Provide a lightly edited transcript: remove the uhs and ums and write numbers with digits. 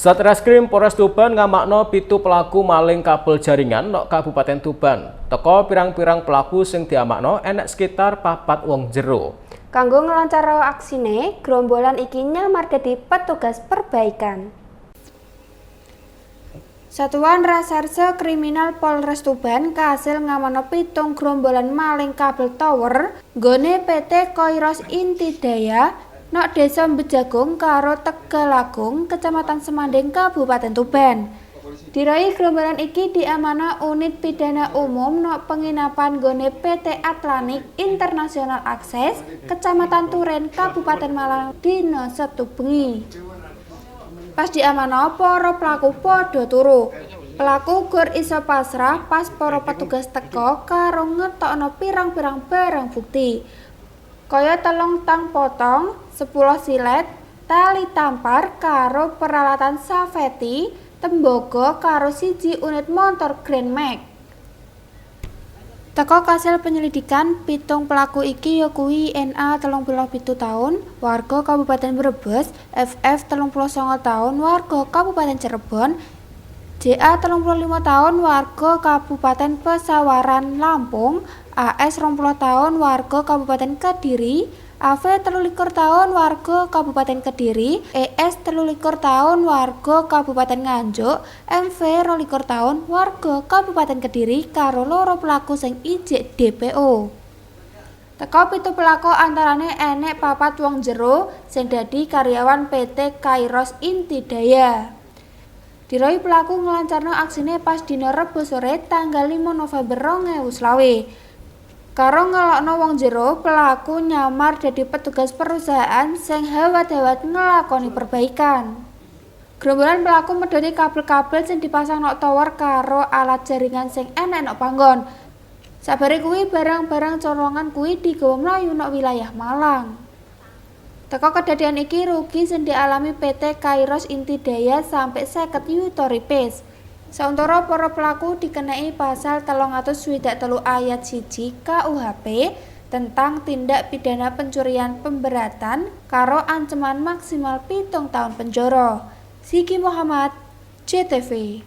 Satreskrim Polres Tuban ngamanno 7 pelaku maling kabel jaringan nok Kabupaten Tuban. Teko pirang-pirang pelaku sing diamanno enek sekitar 4 wong jero. Kanggo nglancarno aksine, gerombolan iki nyamar dadi petugas perbaikan. Satuan Reserse Kriminal Polres Tuban kasil ngamanno 7 gerombolan maling kabel tower nggone PT Koiros Intidaya nok Desa Bejagung karo Tegalagung, Kecamatan Semanding, Kabupaten Tuban. Dirohi gerombolan iki diamanno unit pidana umum nok penginapan nggone PT Atlantic International Access, Kecamatan Turen, Kabupaten Malang, dina Setu bengi. Pas diamanno, para pelaku padha turu. Pelaku gur iso pasrah pas para petugas teka karo ngetokno pirang-pirang barang bukti. Kaya 3 tang potong, 10 silet, tali tampar karo peralatan safety, tembaga karo 1 unit motor Grand Max. Teko kasil penyelidikan, 7 pelaku iki ya kuwi NA 37 taun, warga Kabupaten Brebes, FF 39 taun, warga Kabupaten Cirebon, JA 35 taun, warga Kabupaten Pesawaran Lampung, AS 20 taun, warga Kabupaten Kediri, AV 23 taun, warga Kabupaten Kediri, ES 23 taun, warga Kabupaten Nganjuk, MV 22 taun, warga Kabupaten Kediri karo 2 pelaku sing ijik DPO. Teko 7 pelaku antarane enek 4 wong jero sing dadi karyawan PT Kairos Intidaya. Dirohi pelaku nglancarno aksine pas dina Rebo sore tanggal 5 November 2025. Karo ngelokno wong jero, pelaku nyamar dadi petugas perusahaan sing hawat-hawat nglakoni perbaikan. Gerombolan pelaku medhoti kabel-kabel sing dipasang nok tower karo alat jaringan sing enek nok panggon. Sabare kuwi barang-barang colongan kuwi digawa mlayu nok wilayah Malang. Teko kedadian iki rugi sing dialami PT Kairos Intidaya sampe 50 yuta rupiah. Sauntara para pelaku dikenai pasal 363 ayat 1 KUHP tentang tindak pidana pencurian pemberatan karo ancaman maksimal 7 tahun penjara. Siki Muhammad, JTV.